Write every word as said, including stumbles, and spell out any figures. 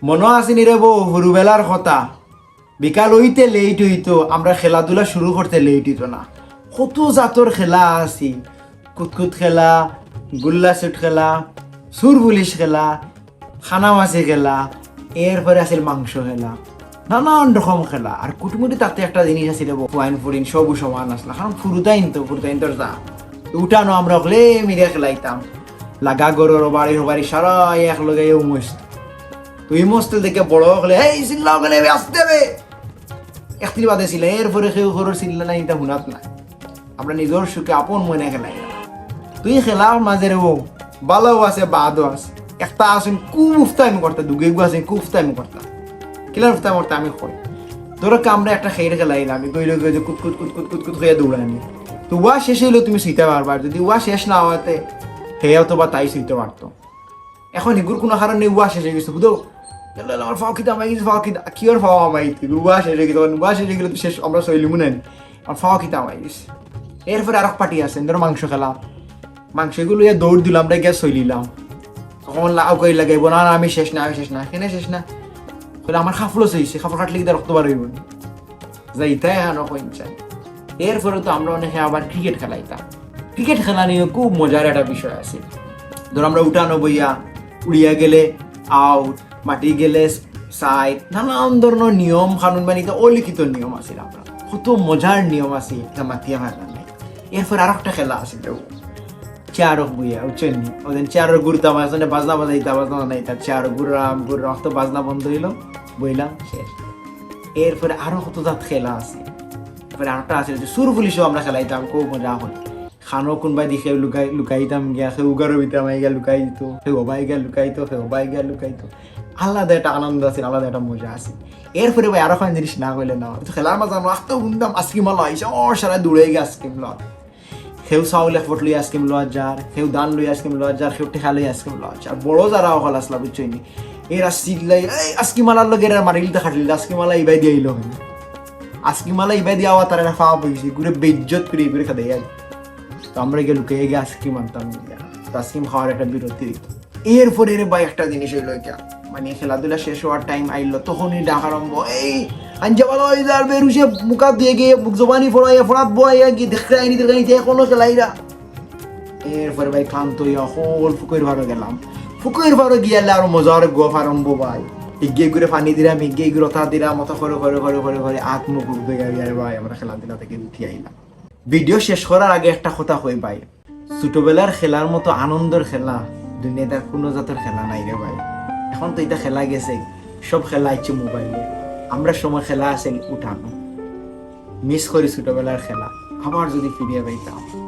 মনো আছে নি রে বউ, হুরুবেলার কথা? বিকাল অইতে লেট অইতো, আমরা খেলাধুলা শুরু করতে লেট অইতো না। কত জাতর খেলা আছিল, কুতকুত খেলা, গুল্লা শুট খেলা, চুর পুলিশ খেলা, কানামাছি খেলা, এরপরে আছিল মাংস খেলা, নানান রকম খেলা। আর কুটমুটি তাতে একটা জিনিস আছিল, ওয়াইন ফুরিন সবু সমান আসলা, কারণ ফুরুতাইন তো, ফুরুতাইন তোর যা উঠানো আমরা হকলে মিলে খেলাইতাম। লাগা গরুর বাড়ি হবাড়ি সারা এক লগে উমস্ত। তুই মস্ত দেখে বড় হকলে, "এই চিল্লাও কেনে বে, আসতে বে।" একদিন বাদে চিল্লা, এরপরে কেউ গরুর চিল্লা নাই, এটা হুনাত না। আমরা নিজর সুখে আপন মনে খেলাই। তুই খেলার মাঝে রে ও, ভালো আছে, বাদও আছে। একটা আছেন খুব উফতামি করতা, দুগে গু আছেন খুব উফতামি করতা। কিলার উফতামি করতা আমি কই। ধরো কি আমরা একটা খেল খেলাইলাম, আমি কইলো কই যে কুত কুত কুত কুত কুত কুত হয়ে দৌড়ানি। তো ওয়া শেষ হইলো তুমি শুইতে পারবা, আর যদি ওয়া শেষ না হওয়াতে, হে অথবা তাই শুইতে পারতো। এখন এগুর কোনো কারণে ওয়া শেষ হয়ে গেছে, বুঝো? ইয়াল্লা, ইয়াল্লা, আমার ফাও কিতা আমাই গেছে, ফাও কিতা, কি ওর ফাও আমাই গেছে? ওয়া শেষ হয়ে গেছে, ওয়া শেষ হয়ে গেলে তো শেষ, আমরা সইলিমু না নি। আমার ফাও কিতা আমাই গেছে। এরপরে আরক পার্টি আছে, ধরো মাংস খেলা। মাংস এগুলো ইয়া দৌড় দিলাম, আমরা গিয়া সইলিলাম। তখন লাউ কই লাগাইবো, "না, না, আমি শেষ না, আমি শেষ না।" কেনে শেষ না? কইলে, "আমার খাফলো সইছে, খাফল কাটলে কি তার রক্ত বার হইব না?" যাইতাই হানো কইন চাই। এরপরে তো আমরা অনেকে আবার ক্রিকেট খেলাইতাম। ক্রিকেট খেলা নিয়ে খুব মজার একটা বিষয় আছে। ধরো আমরা উঠানো বইয়া, উড়িয়া গেলে আউট, মাটি গেলে সাইড, নানান ধরনের নিয়ম কানুন, মানে এটা অলিখিত নিয়ম আছে। আমরা কত মজার নিয়ম আছে, এটা মাতিয়া হয় না। এরপর আর একটা খেলা আছে, চেয়ারও বইয়া, বুঝছেন নি? ওদিন চেয়ারও ঘুরতাম, আসলে বাজনা বাজাইতাম, বাজনা বাজাইতাম, চেয়ারও ঘুরলাম, ঘুরলাম, তো বাজনা বন্ধ হইলো, বইলাম, শেষ। এরপরে আরো কত জাত খেলা আছে। এরপরে আরেকটা আছে, ওই যে চুর পুলিশও আমরা খেলাইতাম, খুব মজা হয়। খানো কোনবায় দেখে লুকাই, লুকাইতাম গিয়া, কেউ উগারো ভিতরে আমায় গিয়া লুকাই দিত, কেউ ওবায় গিয়া লুকাইতো, কেউ ওবায় গিয়া লুকাইতো। আলাদা একটা আনন্দ আছে, আলাদা একটা মজা আছে। এরপরে ভাই আরো খান জিনিস না কইলে না, তো খেলার মাঝে আমরা আস্তে হুনতাম আইসক্রিম আলা আইসে, ও সারা দৌড়ে গিয়ে আইসক্রিম লওয়া। কেউ চাউল এক ফট লইয়া আইসক্রিম লওয়া যার, কেউ ধান লইয়া আইসক্রিম লওয়া যার, কেউ টেকা লইয়া আইসক্রিম লওয়া যার। বড় যারা অকল আসলা, বুঝছো নি? এরা সিট লাই, "এই আইসক্রিম আলার লগে এরা মারিল তো খাটিল, আইসক্রিম আলা ইবাই দিয়া আইলো কেনে?" আইসক্রিম আলা ইবাই দিয়া আওয়া তারা একটা পাপ হয়ে গেছে, ঘুরে বেইজ্জত করে ঘুরে খেতে যায়। তো আমরা গিয়ে লুকিয়ে গিয়ে আইসক্রিম আনতাম গিয়া। তো আইসক্রিম খাওয়ার একটা বিরতি দিত। এরপরে রে ভাই একটা জিনিস হইলো এটা, মানে খেলাধুলা শেষ হওয়ার টাইম আইলো, তখনই ডাক আরম্ভ, "এই আঞ্জা ভালো হয়ে যার বেরুষে মুখা দিয়ে গিয়ে মুখ জবানি ফোড়াইয়া ফোড়াত বয়া গিয়ে দেখতে আইনি, দেখতে আইনি, এখনো খেলাইরা।" এরপরে ভাই ক্লান্ত হইয়া হল ফুকুর ফারো গেলাম। ফুকুর ফারো গিয়ে আরো মজার গফ আরম্ভ ভাই। হিগে ঘুরে পানি দিলাম, হিগে ঘুরে অতা দিলাম, অত করে করে করে করে করে আত মুখ উঠবে গেল, আরে ভাই আমরা খেলাধুলা থেকে উঠি আইলাম। ভিডিও শেষ করার আগে একটা কথা কই ভাই, ছোটবেলার খেলার মতো আনন্দর খেলা দুনিয়াতে আর কোনো জাতর খেলা নাই রে ভাই। এখন তো এটা খেলা গেছে, সব খেলা আছে মোবাইলে। আমরা সময় খেলা আছে উঠানো। মিস করি ছোটবেলার খেলা, আবার যদি ফিরিয়ে পাইতাম।